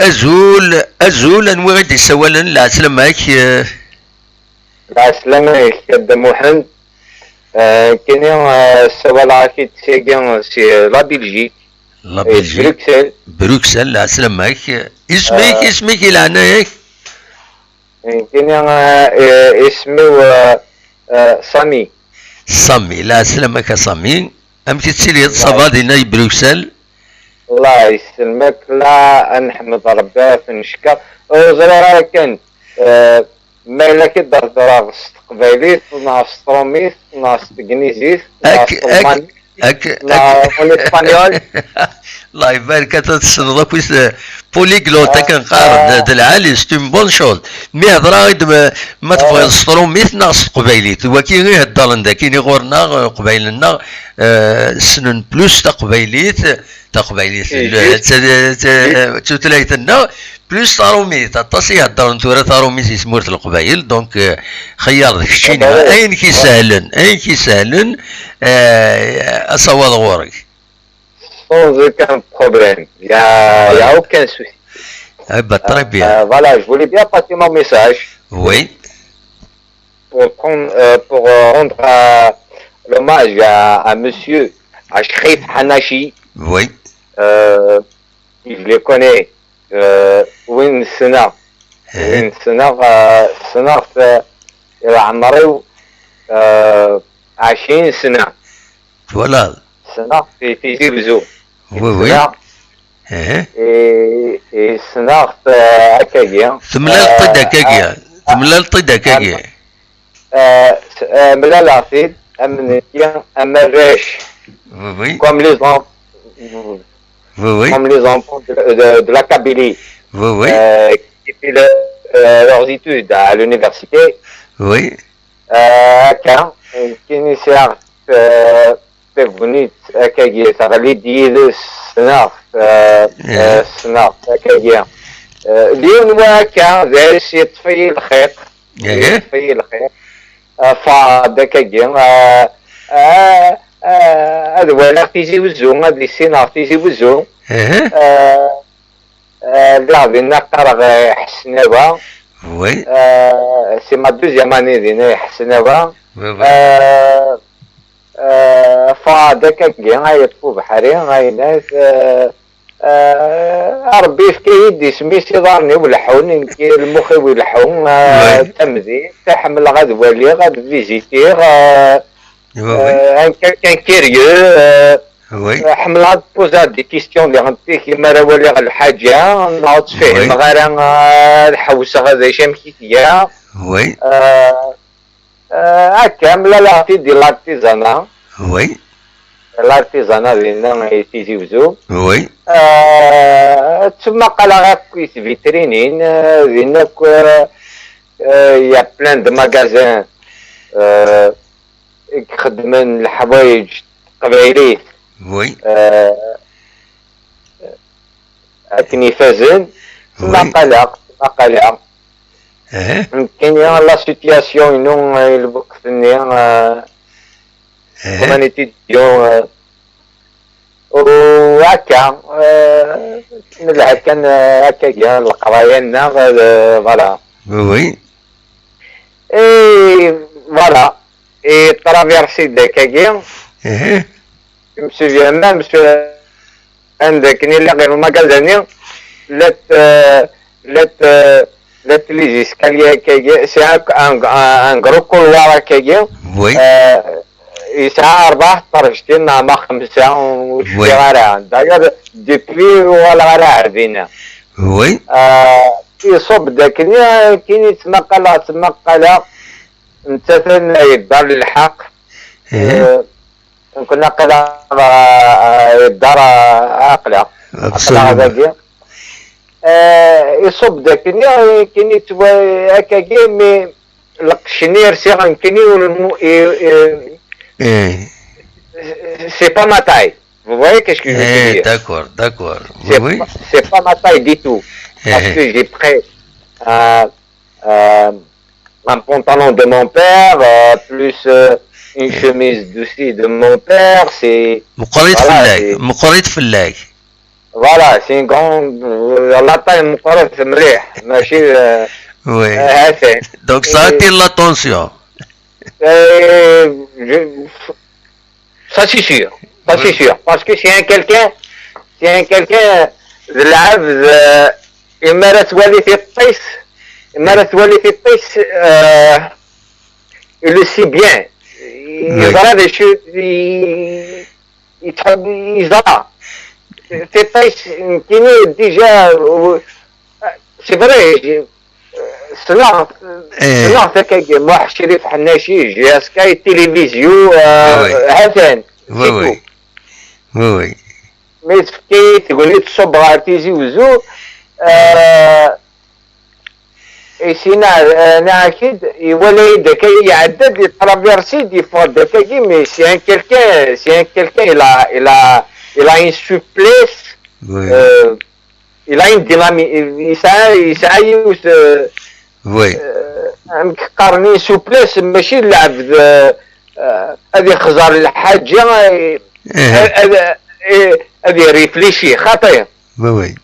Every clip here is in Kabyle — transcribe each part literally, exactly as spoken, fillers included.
Azul, azul, anwa i d-yessawalen? Lɛeslama-k, eh, Lɛeslama-k, a Dda Muḥend. Eh, nekkini, eh, ssawaleɣ-ak-id sagi si la Belgique, la eh, Belgique, Bruxelles. Bruxelles, lɛeslama-k. Isem-ik, Eh, isem-ik i leɛnaya-k? Nekkini, eh, eh, isem-iw, eh, eh, Sami. Sami, lɛeslama-k a Sami. Amek i tettiliḍ, ça Allah, va dinna i Bruxelles? Allah yesselmek, la, ad neḥmed Rebbi, ad t-neckeṛ. Ur ẓriɣ ara kan, eh, ma yella k-id-hedreɣ s teqbaylit, neɣ s trumit, neɣ s tegnizit, neɣ s Ak, ak, telmanit, ak, neɣ ak. en espagnol. Allah ibarek, ad tessneḍ akk is-, polyglotte, Ah, akken qqaren, d, ah, d lɛali, c'est une bonne chose. Mi hedreɣ-d ma, ma tebɣiḍ ah, s trumit neɣ s teqbaylit. Wagi i heddren dagi ɣur-neɣ, eh, Qbaylen-nneɣ, eh, ssnen plus taqbaylit, taqbaylit, c'est l-, juste, t-, t-, juste. Tutlayt-nneɣ, plus tarumit. Aṭas i heddren tura tarumit i tmurt n Leqbayel, donc, eh, xeyyaḍ keččini. Ah, bah oui. Ayen k-isehlen, ayen k-isehlen, eh, asawaḍ ɣur-k. Sans aucun problème. Il y a, il y a Voilà. Aucun souci. Eh ben, très bien. Euh, voilà, je voulais bien passer mon message Oui, pour prendre, euh, pour euh, rendre euh, l'hommage à, à monsieur Ashraf Hanashi. Oui. Euh, Je le connais. Euh, وين سنة Eh, وين سنة آه، سنة في العمري آه، عشرين سنة. Voilà. سنة في تيزي وزو. Oui, oui. سنة Eh. إي إي سنة في هكاكيا. Temlaleḍ-t-id akkagi. Temlaleḍ-t-id akkagi. آه، س- آه، ملالة عفيد أمنية أمراش. Oui, oui. Comme les enfants. Oui, oui. Comme les enfants de, de- de la Kabylie, Oui, oui. euh, qui fait le- euh, leurs études à l'université. Oui. Euh, هكا كاين ساعة تبنيت هكاكيا تغلي ديال السنة، آه، إيه. السنة هكاكيا. آه، اليوم هكا باش يطفي الخيط، إيه. يطفي الخيط. آه، فهاد هكاكيا، آه، آه، آه، هذا هو لا تيزي وزو، هذه السنة تيزي وزو. إيه. آه، آه، لا، دينا قرغ حسناوة. Oui. آه، c'est ma deuxième année دينا حسناوة. Oui, oui. آه، آه، فهذاك كي غايطفو بحري، غايناس، آه، آه، ربي يفكي يدي سميس يضارني ولحون، يمكن المخي ولحون، آه، Oui. تمزين، تحمل غاد والي، غاد فيزيتي، آه، Oui, oui. آه، كان كان كيريو، آه، Oui. حمل غاد بوزا دي كيستيون اللي غنتي كيما راه والي غاد الحاجة، نعاود فهم Oui. غير، آه، الحوسة غادي شي مكيتيا. Oui. آه، آه، هكا ملا لا في دي لارتيزانا. Oui. L'artisanat ديالنا تيزي وزو. Oui. آه، تما قال غير كويس فيترينين، آه، ديالنا كو-، آه، il y a plein de magasins، آه، يخدمن الحوايج قبايليت. Oui. آه، اكن يفازن. تما Oui. قلق، تما قلق. إيه. كاين لا سيتياسيون نو الوقت ني، آه، إيه. كومانيتي ديون، آه، وهكا، آه، نلعب كان، آه، هكا كاع القرايه لنا، آه، فوالا. Oui, oui. اي فوالا. اي ترافيرسي داكاكي. إيه. مسيو ميم مسيو عندك ني لا غير المكازاني. لا ت-، لا ت-، لا ت-، لي زيسكاليي هكاكي، سي ان، ان، ان غرو كولوار هكاكي. Oui. آه، يسعى أربعة طرجتين مع خمسة وشوية Oui. غير عندها. داير دوبوي ولا غير عارفينها. Oui. آه، يصب داك اليوم كاين يتمقل، تمقل. انت ثاني يدار للحق. إيه. آه، كنا قلا، آه، يدار عقلها. عقلها Absolument. ذاكي. آه، يصب داك اليوم كاين يتوا هكاكي، مي القشنير سي غنكني والمو-، إي-، إي-، إيه. c'est pas ma taille. Vous voyez qu'est-ce que je veux Eh, dire? D'accord, d'accord. Oui, C'est oui. pas, c'est pas ma taille du tout. Parce Eh. Que j'ai pris, euh, euh, un pantalon de mon père, euh, plus, euh, une Eh. Chemise aussi de mon père. C'est, Meqqrit voilà, fell-ak, c'est- meqqrit fell-ak. Voilà, c'est une grande, euh, la taille meqqret mliḥ, mačči, euh, Oui. euh, ha-t-an. Donc ça attire l'attention. Euh, je- Ça c'est sûr, ça c'est sûr, parce que c'est un quelqu'un, c'est un quelqu'un d lɛebd, euh, imi ara twali tiṭ-is, imi ara twali tiṭ-is, euh, il le sait bien. Yeẓra d acu, i- yettḥeb- yeẓra. Tiṭ-is, nekkini déjà, euh, c'est vrai, j'ai- ssneɣ, Eh. ssneɣ takagi, Muḥ Crif Ḥnaci, J S K, tilivizyu, euh, Oui. ha-t-an, Oui, c'est oui. tout. Oui, oui. Mi tefka-yi tegnit tṣubb ɣer Tizi Uzzu, euh, et c'est na-, euh, naɛkid, iwala-yi-d akka, iɛedda-d, itraversi-d, yeffeɣ-d akkagi, mais c'est un quelqu'un, c'est un quelqu'un, il a, il a, il a une souplesse, Oui. euh, il a une dynamique, yesɛa, yesɛa yiwet, euh, Oui. euh, amek qqaren, une souplesse, mačči d lɛebd, euh, euh, ad ixẓer lḥaǧa, euh, Eh. ad, ad, eh, ad iriflici, xaṭi. Oui, oui.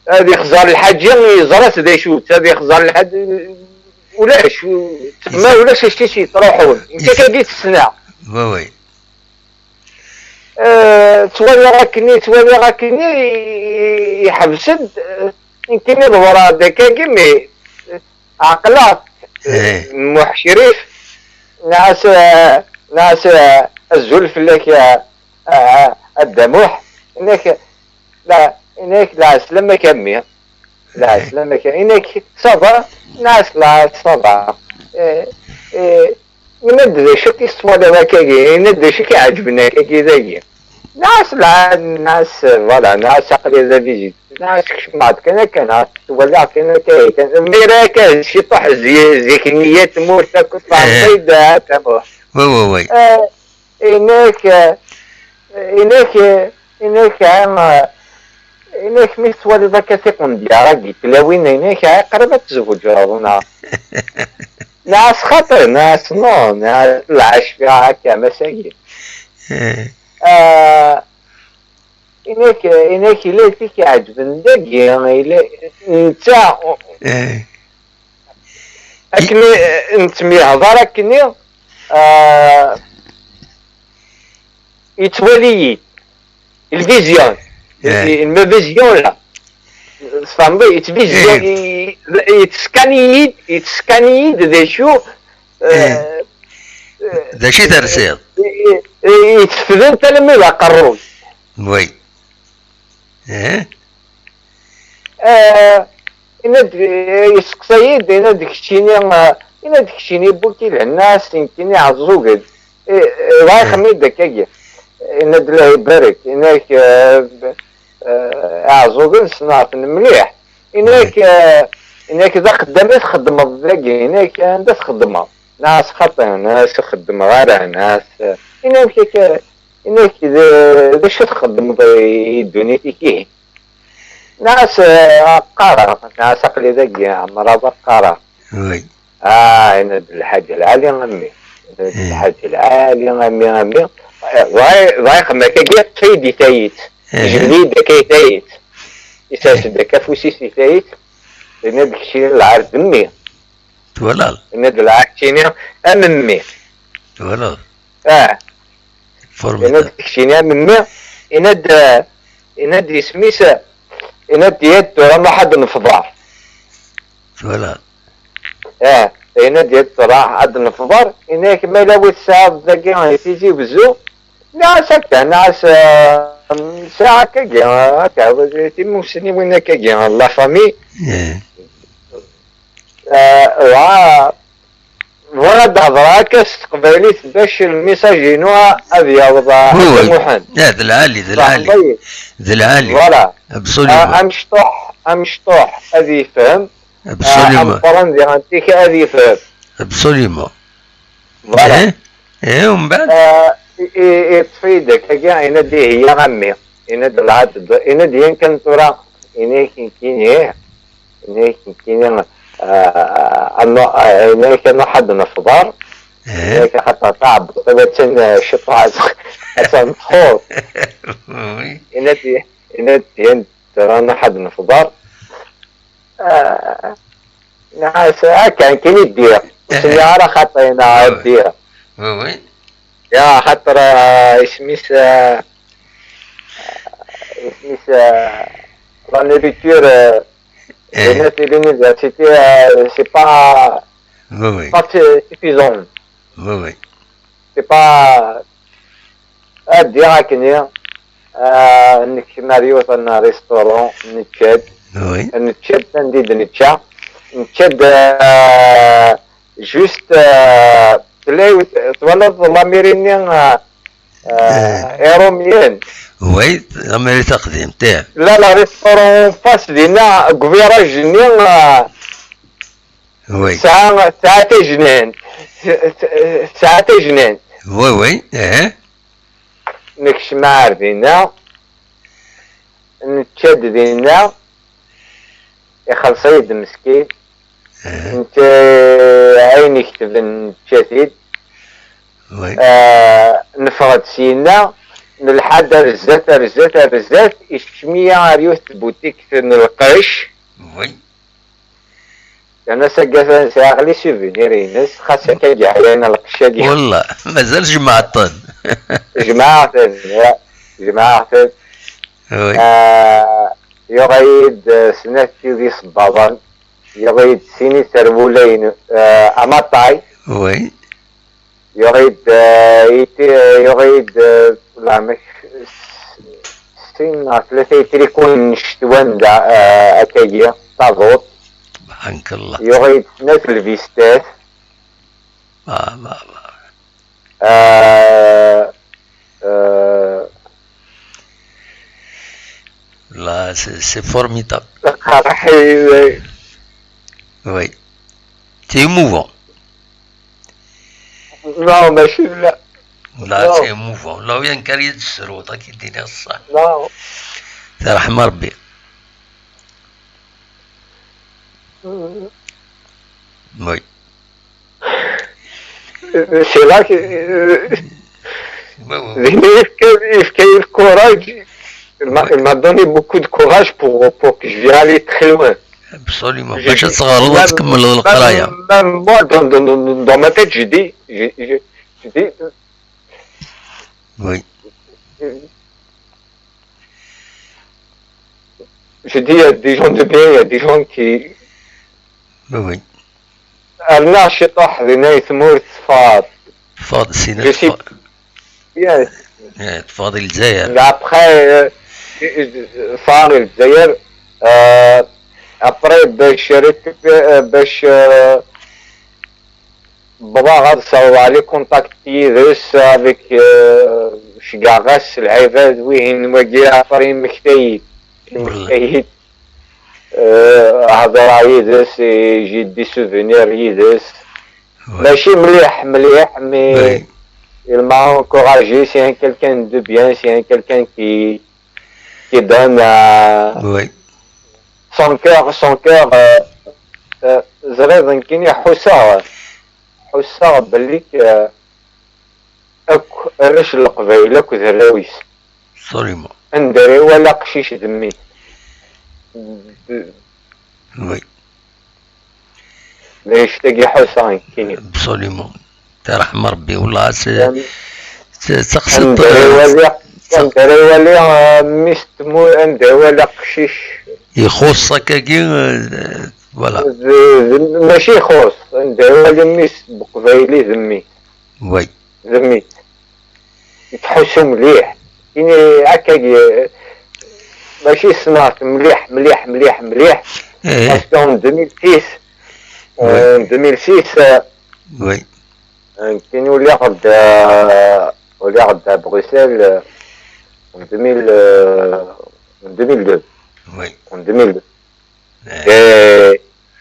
Ad ixẓer lḥaǧa, yeẓra-t d acu-tt, ad ixẓer lḥaǧa, ulac, ma ulac acu i s-yettruḥun. Nekk akkagi tt-ssneɣ. Oui, oui. Eh, ttwaliɣ akkenni, ttwaliɣ akkenni, i- i- iḥbes-d, eh, nekkini ḍewreɣ-d akkagi, mi ɛqleɣ, Eh. Muḥ Crif, nɛas, eh, nɛas, eh, azul fell-ak, eh, eh, a Dda Muḥ, inek, la, inek, lɛeslama-k a mmi, lɛeslama-k, inek, ça va, nɛas, la, ça va. Eh, eh, Yenna-d d acu i s-twaliḍ akkagi, yenna-d d acu i k-iɛeǧben akkagi dagi. Nɛas lɛan, nɛas, voilà, nɛas aql-i d abizit. Nɛas kecmeɣ-d kan akka, nɛas ttwaliɣ kan akka, kan. Imir akka, ciṭuḥ zi-, zik nniya tmurt akk tfehmeḍ-id, a Dda Muḥ. Oui, oui, oui. Eh, inek, eh, inek, eh, inek, eh, inek mi tettwaliḍ akka tiqendyar-agi, tlawin, inek, eh, qrib ad tzewǧeḍ, neɣ? Nɛas xaṭi, nɛas non, nɛas lɛac fiɣ akka, masagi. Eh. Ah, inek, inek, ila i k-iɛeǧben dagi, ila, netta, Eh. akken i, nettemyehḍar akkenni, ah, yettwali-yi-d. Lvizyun. Eh. Lvizyun la. Tfehmeḍ? Yettvizyun, Eh. i- yettskan-iyi-d, yettskan-iyi-d d acu, eh, D acu i tersiḍ? i- i- yettefden alammi d aqerruy. Oui. Eh? Eh, yenna-d, eh, yesteqsa-yi-d, yenna-d keččini, eh, yenna-d keččini Buki lhenna, ass nekkini ɛeẓẓugen. Eh, eh, bɣa ixemmem-id akkagi. Yenna-d lah ibarek, yenna-k, eh, eh, ɛeẓẓugen ssneɣ-ten mliḥ. Yenna-k, eh, yenna-k d axeddam i txeddmeḍ dagi, yenna-k anda txeddmeḍ? Nɛas xaṭi, nɛas ur xeddmeɣ ara, nɛas, eh, yenna-k akka, yenna-k d, d acu txeddmeḍ i ddunit-ik ihi? Nɛas, eh, qqareɣ, nɛas aql-i dagi, ɛemreɣ ad qqareɣ. Oui. Ah, yenna-d lḥaǧa lɛali a mmi. Yenna-d Eh. lḥaǧa lɛali a mmi, a mmi. Eh, bɣa, bɣa ixemmem akkagi, ṭṭef-iyi-d i tayet. Eh. Jbed-iyi-d akka i tayet. Isers-d akka afus-is i tayet. Yenna-d keččini lɛar d mmi. Twalaḍ? Yenna-d lɛar keččini a mmi. Twalaḍ? Ah. Yenna-d Formidable. keččini a mmi. Yenna-d, yenna-d isem-is, yenna-d yad tura ma ḥad nefḍar. Twalaḍ? Eh, yenna-d yad tura ad nefḍar, yenna-k ma yella wi tesɛiḍ dagi i Tizi Wezzu, nɛas akka, nɛas, eh, sɛiɣ akkagi, akka, timussniwin akkagi, la famille. Eh. Eh, wa, bɣiɣ ad d-hedreɣ akka s teqbaylit bac lmisaj-inu ad yaweḍ, eh, Oui, Ḥaǧi oui. Muḥend. Eh, d lɛali, d lɛali. Tfehmeḍ-iyi? D lɛali. Voilà. Absolument. Ah, amecṭuḥ, amecṭuḥ ad yefhem. Absolument. Ah, ameqqran diɣen tik ad yefhem. Absolument. Voilà. Eh? Eh, umbeɛd? Ah, i- i- yeṭṭef-iyi-d akkagi, yenna-d ihi a mmi. Yenna-d lɛad, yenna-d yan kan tura, yenna-k nekkini, yenna-k nekkini, ah, ano, ah, yenna-k ad nruḥ ad nefḍer, Eh? yenna-k axaṭer taɛebbuḍt-iw attan, ah, ciṭuḥ, attan txur. Oui. Yenna-d, Yenna-d, yenna-d, "Rana ḥad nefḍer." Ah, nɛas, akka, nekkini ddiɣ. Ur smiɣ ara xaṭi, neɣ ddiɣ. Oui, oui. Ya, xaṭer, ah, isem-is, ah, isem-is, ah, la nourriture, ah, dinna di l'université, ah, c'est pas, oui, oui, pas su-, suffisant. Oui, oui. C'est pas, ah, ddiɣ akkenni, ah, nekcem ar yiwet n restaurant, nečča-d. Oui. Nečča-d, anda i d-nečča. Nečča-d, ah, juste, ah, tella yiwet, twalaḍ la mairie-nni, ah, ah, eh, Iṛumyen? Oui, la mairie taqdimt, eh. Tella le restaurant en face dinna, deg uviraj-nni, ah, oui. Tesɛa, tesɛa tajnant. Tesɛa tajnant. Oui, oui, eh. Nekcem ar dinna. Nečča-d dinna. Ixelleṣ-iyi-d meskin. Eh. Nečča ayen iketben, nečča-t-id. Oui. Ah, neffeɣ-d syenna. Nelḥa-d ar zdat, ar zdat, ar zdat. Isekcem-iyi ar yiwet tbutikt n lqecc. Oui. Yerna s aggasen sɛiɣ les souvenirs-ines, xas akka yeɛyan lqecc-agi. Wallah, mazal jemɛeɣ-ten. Jemɛeɣ-ten, ya, jemɛeɣ-ten. Oui. Ah, yuɣ-iyi-d, eh, snat tid isebbaḍen, yuɣ-iyi-d sin iserwulayen, eh, amaṭay. Oui. Yuɣ-iyi-d, eh, iti-, yuɣ-iyi-d, eh, lamek, s-, sin neɣ tlata itrikun n ccetwa n da, eh, akkagi, taḍuṭ. Subhanallah. Yuɣ-iyi-d snat lbistat. Ah, ah, ah. Eh, eh, Là, c'est, c'est formidable. Qerḥ-iyi. Oui. C'est émouvant. Non, mačči d la. Là, non, c'est émouvant. Là, rien qu'à y d-srut, ad k-id-iniɣ ṣṣeḥ. Non. Terḥem Rebbi. Mm. Oui. C'est là que, euh, oui, oui, oui. Yefka, yefka-yi le courage. Il m'a, il m'a donné beaucoup de courage pour, pour que je vienne aller très loin. Absolument. J'ai dit, même, même moi, dans, dans, dans, dans ma tête, j'ai dit, j'ai, j'ai, j'ai dit, oui. J'ai dit, il y a des gens de bien, il y a des gens qui... Oui, oui. Rniɣ ciṭuḥ dinna i tmurt, teffeɣ-d. Teffeɣ-d syin, je suis teffeɣ-, bien. Eh, teffeɣ-d i Lezzayer. Mais après, euh, ffɣeɣ i Lezzayer, euh, après, bac récupé-, euh, bac, euh, Wwḍeɣ ad sserḍeɣ les contacts yid-s, avec, euh, ceggɛeɣ-as lɛibad, wihin wagi, axaṭer yemmekta-yi-d. Yemmekta-yi-d. Euh, hedreɣ yid-s, et j'ai des souvenirs yid-s. Oui. Mačči mliḥ, mliḥ, mais il m'a encouragé, c'est un quelqu'un de bien, c'est un quelqu'un qui, qui donne, euh, oui, son cœur, son cœur, euh, euh, ẓriɣ nekkini ḥusseɣ, ḥusseɣ belli, euh, akk arrac n Leqbayel akk d arraw-is. Absolument. Anda ara iwali aqcic d mmi-s. Oui. D annect-agi ḥusseɣ nekkini. Absolument. Terḥem Rebbi, wallah, c'est, c'est, d taqsiṭ, anda ara iwali, anda ara iwali, euh, mmi-s tmu-, anda iwali aqcic. Ixuṣṣ akkagi, euh, voilà. D, d, mačči ixuṣṣ, anda iwali mmi-s n Uqbayli d mmi-s. Oui. D mmi-s. Yettḥussu mliḥ. Ini akkagi, mačči ssneɣ-t mliḥ, mliḥ, mliḥ, mliḥ. Eh. Parce qu'en deux mille six, oui, en deux mille six, euh, oui, euh, nekkini uliɣ-d, euh, uliɣ-d à Bruxelles, euh, en deux mille, euh, en deux mille deux. Oui. En deux mille deux. Eh.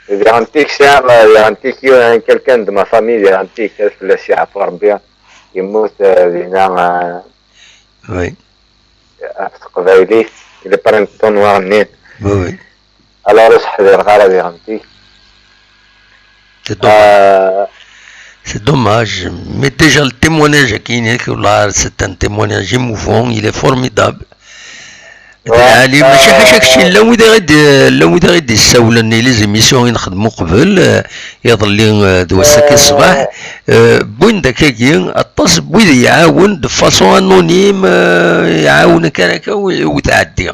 Eh, diɣen-tik sɛiɣ, diɣen-tik yiwen, quelqu'un de ma famille, diɣen-tik ad fell-as yeɛfu Rebbi, yemmut, eh, dinna, eh, oui, ɣef teqbaylit, il est printemps noir-nni. Oui, oui. Alors, ur s-ḥdireɣ ara diɣen-tik. C'est dommage. Euh, c'est dommage. Mais déjà, le témoignage-agi-inek, là, c'est un témoignage émouvant, il est formidable. D lɛali, mačči ḥaca kečč, llan wid i ɣ-d-, llan wid i ɣ-d-issawlen i les émissions i nxeddem uqbel, eh, iḍelli, eh, d wass-agi ṣṣbeḥ, eh, wwin-d akkagi aṭas n wid iɛawen de façon anonyme, eh, iɛawen akka akka u, u tɛeddi.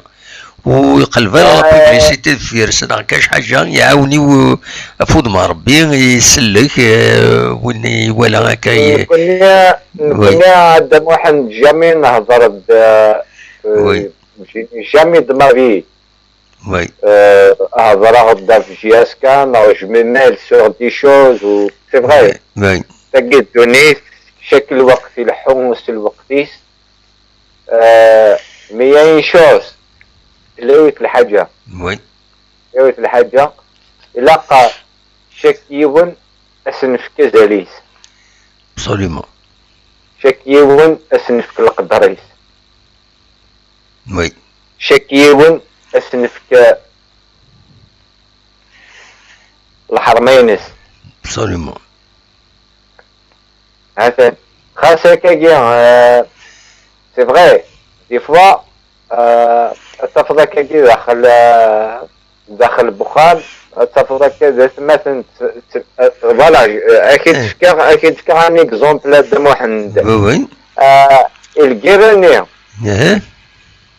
Ur iqelleb ara la publicité deffir-s, neɣ kac ḥaǧa, iɛawen i u-, afud n Rebbi, isellek, eh, win iwala akka i- Nekkni, nekkni, a Dda Muḥend, jamais nehder d, eh, jamais de ma vie. Oui. Euh, hedreɣ-d ɣef J S K, neɣ je me mêle sur des choses, ou c'est vrai. Oui, oui. Tagi ddunit, chaque lweqt ileḥḥu s lweqt-is. Euh, mais il y a une chose, tella yiwet lḥaǧa. Oui. Tella yiwet lḥaǧa, ilaq chaque yiwen ad s-nefk azal-is. Absolument. Chaque yiwen ad s-nefk leqder-is. Oui. Chaque yiwen ad s-nefk lḥerma-ines. Absolument. Atan. Xas akkagi, euh, c'est vrai, des fois, euh, ad tafeḍ akkagi daxel, euh, daxel n wexxam, ad tafeḍ akka d atmaten, t-, t-, euh, voilà, euh, ad k-id-fkeɣ, ad k-id-fkeɣ un exemple, a Dda Muḥend. Oui, oui. Euh, i lgirra-nni. Eh.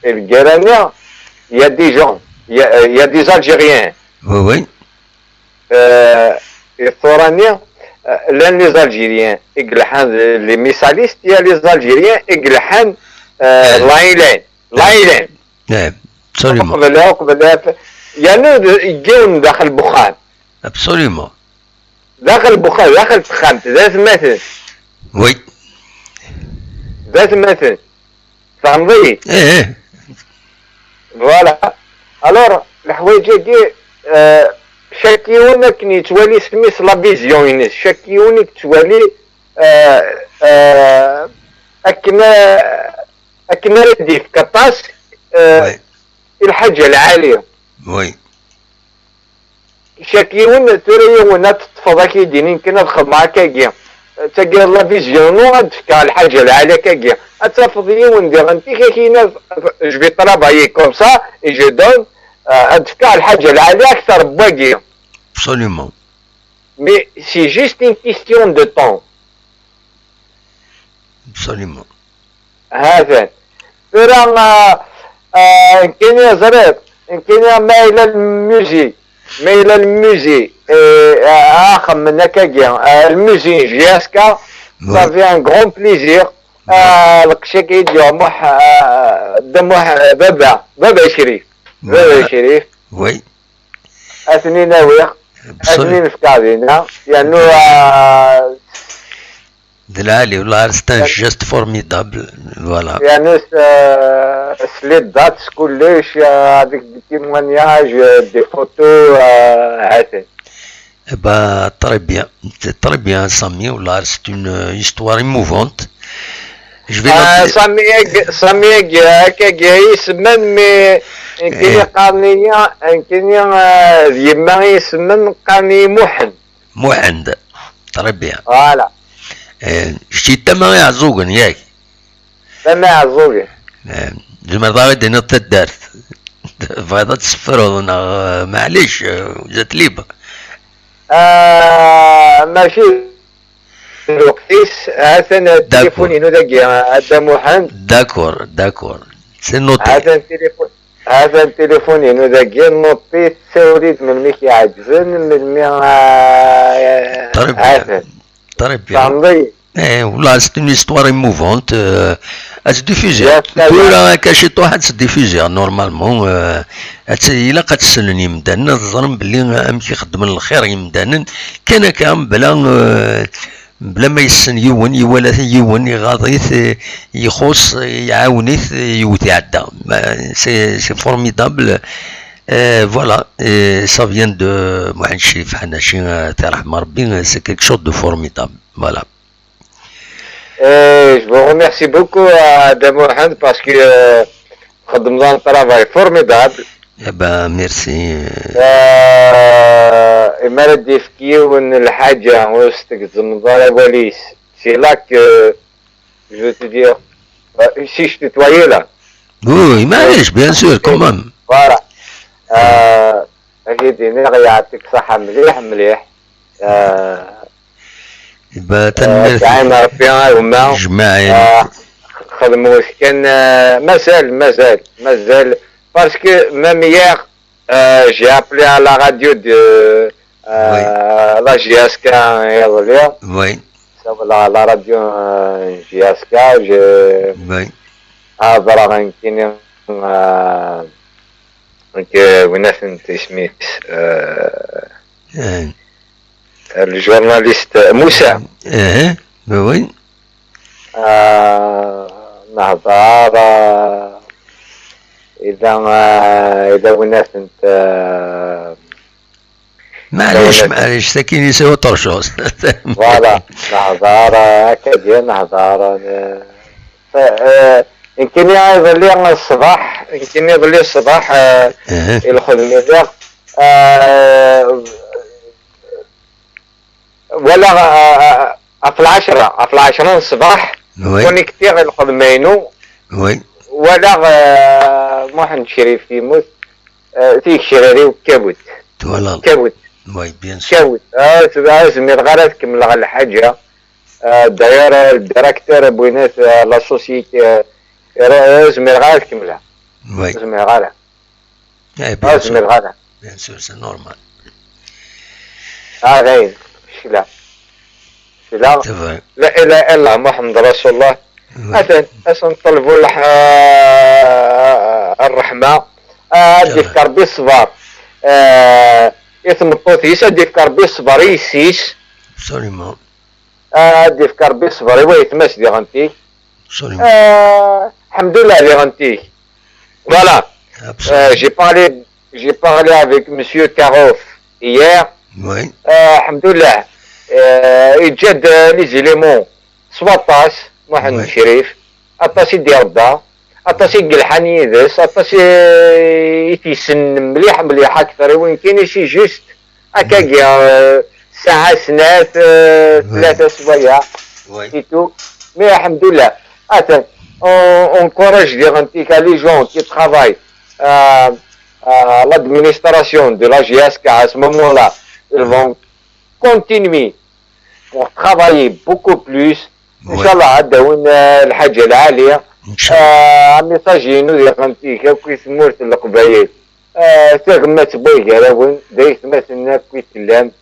I lgirra-nni, il y a des gens, il y a, il y a des Algériens. Oui, oui. Euh, i tura-nni, euh, llan les Algériens i yelḥan, les missalistes, il y a les Algériens i yelḥan, euh, eh, la haine, la haine. Eh, absolument. Uqbel, uqbel, yernu d-, yiwen daxel n wexxam. Absolument. Daxel n wexxam, daxel n texxamt, d atmaten. Oui. D atmaten. Tfehmeḍ-iyi? Eh, eh. Voilà. Alors, leḥwayeǧ-agi, euh, chaque yiwen akken yettwali s mmi-s la vision-ines, chaque yiwen i yettwali, euh, euh, akken, euh, akken ara d-yefk aṭas, euh, oui, i lḥaǧa lɛali. Oui. Chaque yiwen, tura yiwen ad teṭṭfeḍ, ad k-id-inin kan ad xedmeɣ akkagi. Tagi la vision, non, ad d-fkeɣ lḥaǧa lɛali akkagi. Ad tafeḍ yiwen diɣen, tik ak-inin, je vais travailler comme ça, et je donne, euh, ad d-fkeɣ lḥaǧa lɛali akter n wagi. Absolument. Mais c'est juste une question de temps. Absolument. Hatan. Tura, ah, ah, nekkini ẓriɣ, nekkini ma yella lmuzi, ma yella lmuzi, eh, ah, axemmen akkagi, ah, lmuzi J S K, ça fait un grand plaisir. Ah, lqecc-agi i d-yuɣ Muḥ-, ah, Dda Muḥ-, baba, baba Crif. Baba Crif. Oui. Ad ten-in-awiɣ, ad ten-in-fkeɣ dinna, yernu, ah, D lɛali, والله c'est un geste formidable, voilà. Yernu s, euh, s les dates, s kullec, euh, avec des témoignages, euh, des photos, euh, hatan. Eh ben, très bien, c'est très bien, Sami, والله c'est une, euh, histoire émouvante. Je vais, ah, noter. Sami, ag-, Sami, ag-, akkagi i semman, mais nekkini, eh, qqaren-iyi, nekkini, euh, d yemma i semman, qqaren-iyi Muḥend. Muḥend. Très bien. Voilà. Eh, kečč d tama Iɛeẓẓugen, yak? Tama Iɛeẓẓugen. Eh, tzemreḍ ad aɣ-d-tiniḍ taddart. Tebɣiḍ ad tessefruḍ neɣ, eh, maɛlic, eh, vous êtes libre. Ah, mačči d lweqt-is, atan tilifun-inu dagi, a Dda Muḥend. D'accord, d'accord. C'est noté. Atan tilifun. Atan tilifun-inu dagi, nuṭi, ssawel-d melmi i k-iɛeǧben, melmi, ah, très bien. Atan. Très bien. Tfehmeḍ-iyi? Eh, والله c'est une histoire émouvante, euh, ad tt-diffuziɣ. Tura akka ciṭuḥ ad tt-diffuziɣ, normalement, euh, ad tt-, ilaq ad tt-ssnen yimdanen, ad ẓren belli amek i xeddmen lxir yimdanen, kan akka, mebla, euh, Mebla ma yessen yiwen, iwala yiwen, iɣaḍ-it, eh, ixuṣ, eh, iɛawen-it, eh, yewwet iɛedda. Ma, c'est, c'est formidable. Eh, voilà, eh, ça vient de Mohamed Chérif Hanachi, eh, Rebbi, eh, c'est quelque chose de formidable. Voilà. Eh, je vous remercie beaucoup, à Dda Muḥend, parce que, euh, txeddmeḍ un travail formidable. Eh ben, merci. Euh, imi ara d-yefk yiwen lḥaǧa ur s-tgezzmeḍ ara awal-is, c'est là que, je veux te dire, euh, si je tutoyais là. Oui, oui, معليش, bien sûr, quand même. Voilà. Ad k-d-iniɣ yeɛṭik ṣṣeḥḥa mliḥ mliḥ. Tanemmirt. Ɛin Rebbi a gma. Jmaɛin. Xedmet kan, mazal, mazal, mazal. Parce que même hier, j'ai appelé à la radio de la J S K iḍelli. Oui. Sawleɣ à la radio n J S K, j'ai. Oui. Hedreɣ nekkini, nekk, winat n tismis, le journaliste Moussa. Oui. Nehḍer, ila, ila winat n معليش, معليش, تاكيني c'est autre chose. Voilà, nehḍer, akkagi nehḍer. Nekkini iḍelli ṣṣbeḥ, nekkini iḍelli ṣṣbeḥ, i lxedma lliɣ, walaɣ, ɣef lɛecṛa, ɣef lɛecṛa n ṣṣbeḥ, connectiɣ i lxedma-inu, walaɣ Muḥend Crif yemmut, tigecrar-iw kkawent. Twalaḍ. Kkawent. Oui, bien sûr. Kkawent. Ur zmireɣ ara ad kemmleɣ lḥaǧa. D'ailleurs, le directeur n winat, la société, ur zmireɣ ara ad kemmleɣ. Oui. Ur zmireɣ ara. Bien sûr. Ur zmireɣ ara. Bien sûr, c'est normal. Ah, dayen. Cla. Cla. C'est vrai. La ilaha illallah Muḥemmed Rasulullah. Atan, ad sen-ṭelbu ṛṛeḥma. Ad d-yefk Ṛebbi ṣṣber i tmeṭṭut-is, ad d-yefk Ṛebbi ṣṣber i yessi-s. Absolument. Ad d-yefk Ṛebbi ṣṣber i wayetma-s diɣen-tik. Absolument. Ḥemdullah diɣen-tik. Voilà. J'ai parlé, j'ai parlé avec monsieur Karouf hier. Oui. Ḥemdullah. Yeǧǧa-d les éléments s waṭas, Muḥend Crif. Aṭas i d-irebba, aṭas i yelḥan yid-s, aṭas i t-yessnen mliḥ mliḥ akter i win kan, c'est juste akkagi, ssaɛa snat, tlata swayeɛ, c'est tout. Mais ḥemdullah, atan, on encourage diɣen-tik les gens qui travaillent à l'administration de la J S K à ce moment-là, ils vont continuer pour travailler beaucoup plus. Inchallah ad d-awin lḥaǧa lɛali. Un message-inu diɣen-tik akk i tmurt n Leqbayel, tagmat n way gar-awen, d aytmaten akk i tellam.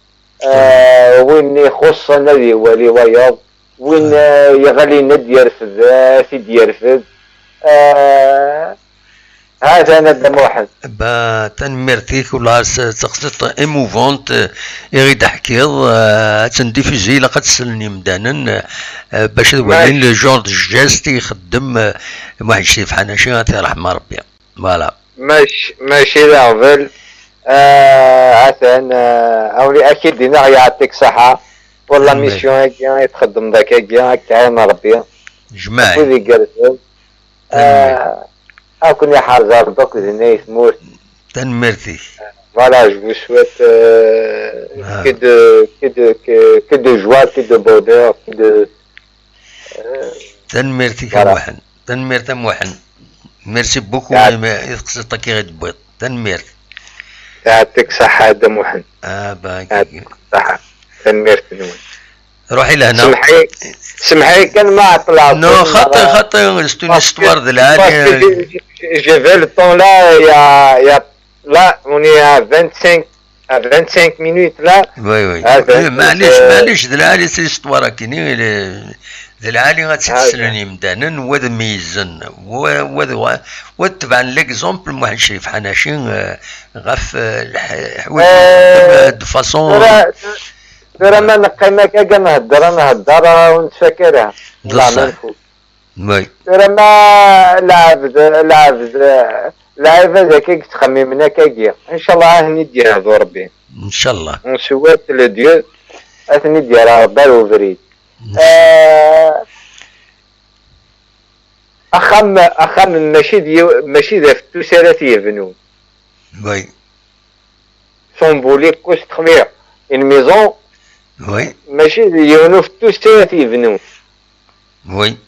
Win ixuṣṣen ad iwali wayeḍ, win yeɣlin ad d-yerfed, ad t-id-yerfed. Hatan a Dda Muḥend. Tanemmirt-ik, wala d taqsiṭ émouvante i ɣ-d-teḥkiḍ, ad tt-ndiffuzi, ilaq ad tt-slen yimdanen bac ad walin le genre de geste i ixeddem Muḥend Crif Ḥanaci, ad t-yerḥem Ṛebbi. Voilà. Mac-, mačči d aɣbel. Hatan, ad k-id-iniɣ yeɛṭik ṣṣeḥḥa pour la mission-agi i txeddmeḍ akkagi, ad k-iɛin Ṛebbi. Jmaɛin. Afud igerrzen. Ad ken-iḥrez Ṛebbi akked nna i tmurt. Tanemmirt-ik. Voilà, je vous souhaite que de, que de, que, que de joie, que de bonheur, que de. Tanemmirt-ik a Muḥend. Tanemmirt a Muḥend. Merci beaucoup i teqsiṭ-agi i d-tewwiḍ. Tanemmirt. Yeɛṭik ṣṣeḥḥa a Dda Muḥend. Ah ben. Yeɛṭik ṣṣeḥḥa. Tanemmirt-nwen. Ruḥ i lehna. Semḥ-iyi, semḥ-iyi kan ma ɛeṭṭleɣ. Non, xaṭi, xaṭi, c'est une histoire d lɛali. J'ai vu le temps là, il y a, il y a, là, on est à vingt-cinq, à vingt-cinq minutes là. Oui, oui. Maɛlic, maɛlic, d lɛali, c'est l'histoire-agi-ni, d lɛali ad tt-id-slen yimdanen, wa ad meyyzen, wa ad tebɛen l'exemple n Muḥend Crif Ḥanaci ɣef lḥiwayeǧ, de façon. Tura ma neqqim akka, ad nhedder, ad nhedder, ur nettfak ara. D ṣṣeḥ. Oui. Tura ma lɛebd, lɛebd, lɛibad akka i yettxemmimen akkagi, incallah ad ten-id-yehdu Ṛebbi. Incallah. On souhaite le Dieu ad ten-id-yerr Ṛebbi ar ubrid. Axxam, axxam mačči d yiw-, mačči d afettus ara t-yebnun. Oui. Symbolique, quoi, c'est très bien. Une maison, oui, mačči d yiwen ufettus ara t-yebnun. Oui.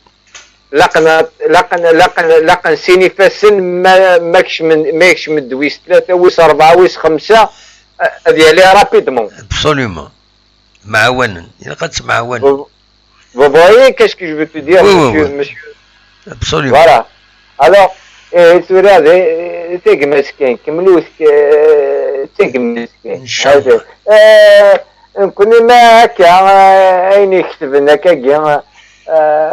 Laqen, laqen, laqen, laqen sin ifassen, ma, ma kecmen, ma yekcem-d wis tlata, wis rebɛa, wis xemsa, ad yali rapidement. Absolument. Mɛawanen. Ilaq ad ttemɛawanen. Vous, vous voyez qu'est-ce que je veux te dire, oui, oui, monsieur, oui, monsieur. Absolument. Voilà. Alors, eh, tura d, eh, tagmat kan, kemmel ur tk-, eh, d tagmat kan. Inchallah. Eh, nekkni ma akka, eh, ayen iketben akkagi, eh,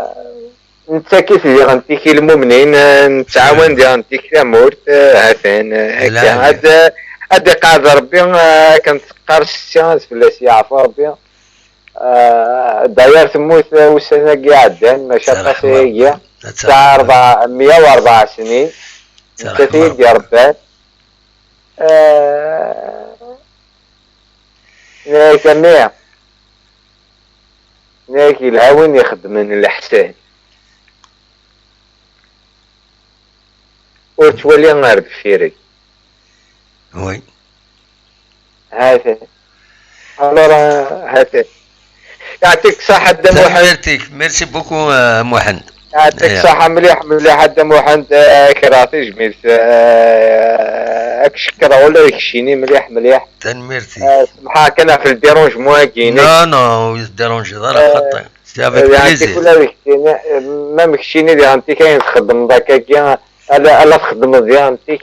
nettak-it diɣen tik i lmumnin, eh, nettɛawan diɣen tik tamurt, eh, ha-t-an, eh, akka. Ad, ad iqeɛɛed Rebbi, eh, akken teqqar setti, ad fell-as yeɛfu Rebbi. Eh, d'ailleurs temmut, eh, ussan-agi iɛeddan, maca aṭas ayagi. Tesɛa rebɛa, meyya u rebɛa snin. Nettat i yi-d-irebban. Eh, nniɣ-ak a mmi, nniɣ-ak yelha win ixeddmen leḥsan. Ur ttwali ar deffir-k. Oui. Ha-t-an. Alors, euh, ha-t-an. Yeɛṭik ṣṣeḥḥa a Dda Muḥend. Tanemmirt-ik. Merci beaucoup, euh, Muḥend. Yeɛṭik ṣṣeḥḥa mliḥ, mliḥ a Dda Muḥend, euh, kra tijmilt, euh, ad k-cekkreɣ ula d keččini mliḥ, mliḥ. Tanemmirt-ik. Euh, semḥeɣ kan ɣef le dérangement-agi-inek. Non, non, ur yi-teddiranjiḍ ara, euh, xaṭi. C'est avec plaisir. Yeɛṭik ula d keččini, euh, même keččini diɣen tik ayen txeddmeḍ akkagi, ala, ala txeddmeḍ diɣen tik.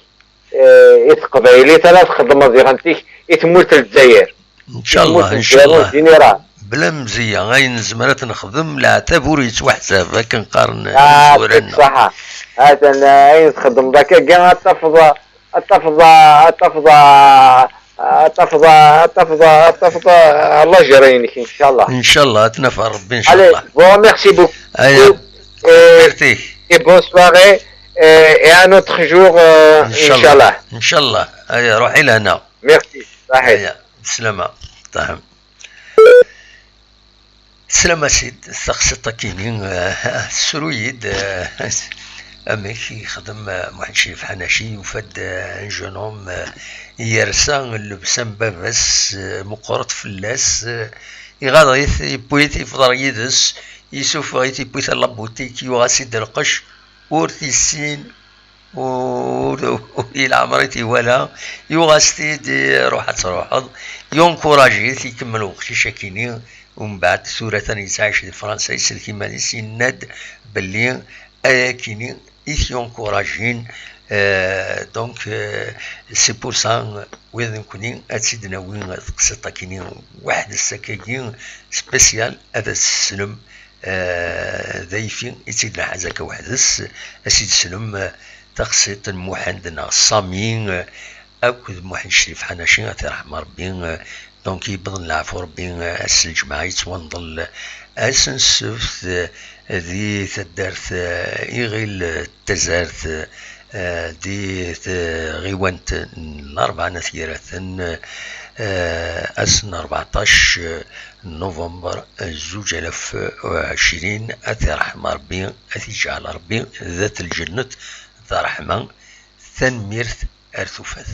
Eh, i teqbaylit ara txedmeḍ diɣen tik i tmurt n Lezzayer. Inchallah, inchallah. Bla mzeyya, ayen nezmer ad t-nexdem, leɛtab ur yettwaḥsab, akken qqaren imezwura-nneɣ. Ṣṣeḥḥa. Ha-t-an, eh, ayen txedmeḍ akkagi, ad tafeḍ, ad tafeḍ, ad tafeḍ, ad tafeḍ, ad tafeḍ, ad tafeḍ, eh, lajr-inek, inchallah. Inchallah, ad t-naf Rebbi, inchallah. Allez, vous remercie beaucoup. Aya. Et, et bonne soirée, et, et un autre jour, euh, inchallah. Inchallah. Aya, ruḥ i lehna. Merci. Saḥit. Aya, bislama. Ṭaḥem. Slama Sid, taqsiṭ-akini, eh, tesru-yi-d, eh, amek i yexdem, eh, Muḥend Crif Ḥanaci, yufa-d, eh, un jeune homme, eh, yersa llebsa n baba-s, eh, meqqret fell-as, eh, iɣaḍ-it, yewwi-t, yefḍer yid-s, yessufeɣ-it, yewwi-t ar la boutique, yuɣ-as-id lqecc, ur t-yessin, ur, ur, ur i leɛmer i t-iwala, yuɣ-as-t-id, ruḥ ad truḥeḍ, yunkuraji-t, ikemmel uqcic akini, umbeɛd tura atan yettɛic di Fransa, isellek iman-is, yenna-d belli ayakini i t-yunkurajin, euh, donc, euh, c'est pour ça, wid nekni ad tt-id-nawi teqsiṭ akini weḥd-s akkagi, spécial, ad as-teslem, euh, d ayfi i tt-id-nḥaz akka weḥd-s, ad s-id-teslem, euh, taqsiṭ n Muḥend neɣ Sami, euh, akked Muḥend Crif Ḥanaci, ad t-iṛḥem Ṛebbi, euh, donc yewweḍ leɛfu Ṛebbi, euh, ass n lǧemɛa yettwanḍel, ass n ssebt, euh, di taddart, euh, Iɣil, euh, Tazart, eh, di tɣiwant n Larebɛa n At Yiraten, eh, ass n rbeɛṭac november, eh, zuǧ alaf u ɛecrin, ad t-iṛḥem Ṛebbi, ad t-iǧɛel Ṛebbi d at lǧennet d ṛṛeḥma. Tanemmirt ar tufat.